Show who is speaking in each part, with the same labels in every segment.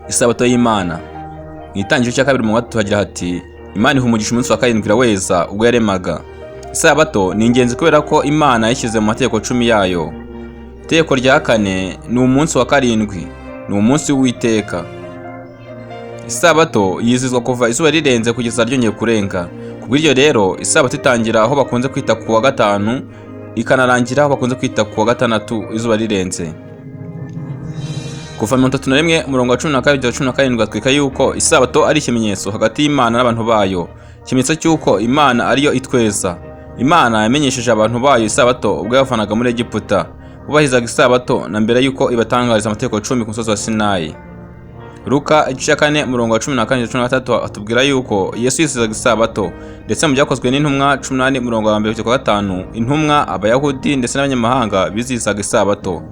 Speaker 1: Isabato y'Imana. Mu Itangiriro cya kabiri mu gatatu hagira hati: Imana iha umugisha umunsi wa karindwi iraweza ubwo yaremaga. Isabato ni ingenzi kubera ko Imana yayishyize mu mategeko 10 yayo. Itegeko rya kane ni umunsi wa karindwi, ni umunsi w'Uwiteka. Isabato yizihizwa kuva izuba rirenze kugeza ryongeye kurenga. Kubw'iryo rero, isabato itangira aho bakunze kwita ku wa gatanu, ikanarangira aho bakunze kwita ku wa gatandatu izuba rirenze. Kuva 31 umurongo wa 12 kugeza 17 batwereka yuko isabato ari ikimenyetso hagati y'Imana n'abantu bayo, ikimenyetso cy'uko Imana ariyo itweza. Imana yamenyesheje abantu bayo isabato ubwo yabavanaga muri Egiputa. Bubahirizaga isabato na mbere y'uko ibatangariza amategeko 10 ku musozi wa Sinayi. Luka igice cya 4 umurongo wa 14 kugeza 16 atubwira yuko Yesu yizihizaga isabato, ndetse mu byakozwe n'intumwa 18 umurongo wa mbere kugeza ku wa 5, intumwa, Abayahudi ndetse n'abanyamahanga bizihizaga isabato.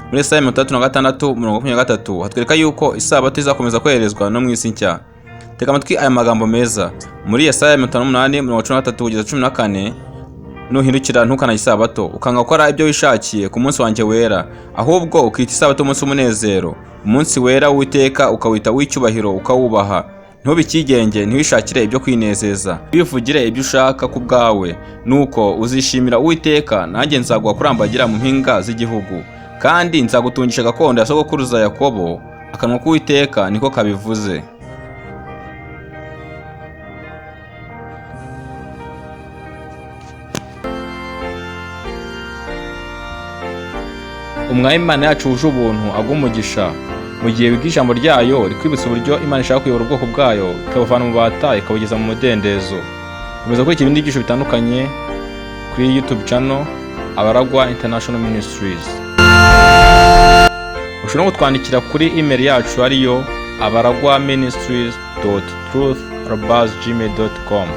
Speaker 1: Muri Yesaya 36 umurongo wa 23 hatwereka yuko isabato izakomeza kwerezwa no mu isi nshya. Tega amatwi aya magambo meza. Muri Yesaya 58 umurongo wa 13 kugeza 14, nuhindukira ntukanage isabato, ukanga gukora ibyo wishakiye ku munsi wanjye wera, ahubwo ukita isabato umunsi w'umunezero, umunsi wera w'Uwiteka ukawita uw'icyubahiro ukawubaha. Ntubikigenge, ntiwishakire ibyo kwinezeza, wivugire ibyo ushaka ku bwawe, nuko uzishimira Uwiteka, nanjye nzaguha kurambagira mu mpinga z'igihugu, kandi nzagutungisha gakondo ya sogokuruza Yakobo. Akanwa k'Uwiteka niko kabivuze. Umwami Imana yacu wuje ubuntu aguhe umugisha mu gihe wiga ijambo ryayo rikwibutsa uburyo Imana ishaka kuyobora ubwoko bwayo ikabuvana mu bubata ikabugeza mu mudendezo. Komeza gukurikira ibindi byigisho bitandukanye kuri YouTube channel Abaragwa International Ministries. Ushobora no kutwandikira kuri email yacu ariyo abaragwaministries.truth@gmail.com.